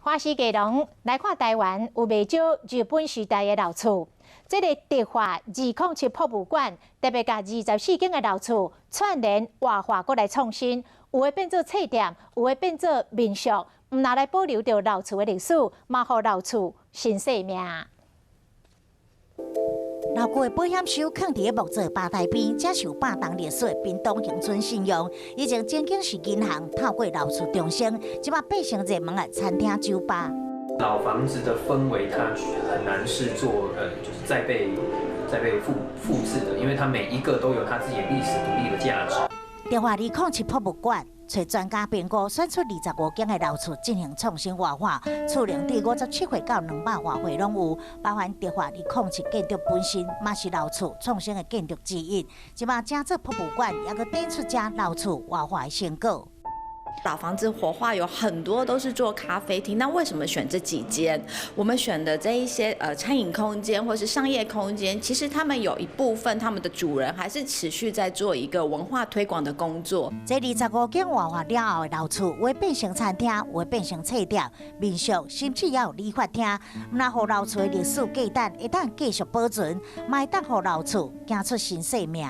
華視藝廊來看台灣有袂少日本時代的老厝，這个迪化207博物館特別共24間的老厝串聯活化閣來創新，有的變做冊店，有的變做民宿，毋但來保留著老厝的歷史，嘛予老厝新生命。老舊的保險箱囥佇个木造吧台邊，這是有百冬歷史的屏東恆春信用。以前曾經是銀行，透過老厝重生，這擺變成熱門的餐廳酒吧。老房子的氛圍，它很難是做就是再被複製的，因為它每一個都有它自己的歷史獨立的價值。迪化207博物館，揣專家評估，選出25間的老厝進行創新活化，厝齡佇57歲到200外歲攏有，包含迪化207建築本身，嘛是老厝創新的建築之一。這擺整座博物館，也閣展出這老厝活化的成果。老房子活化有很多都是做咖啡廳，那為什麼選這幾間？我們選的這一些餐飲空間或是商業空間，其實他們有一部分他們的主人還是持續在做一個文化推廣的工作。這25間活化了後的老厝，有變成餐廳，有變成冊店、民宿，甚至也有理髮廳。毋但予老厝的歷史價值會當繼續保存，嘛會當予老厝行出新生命。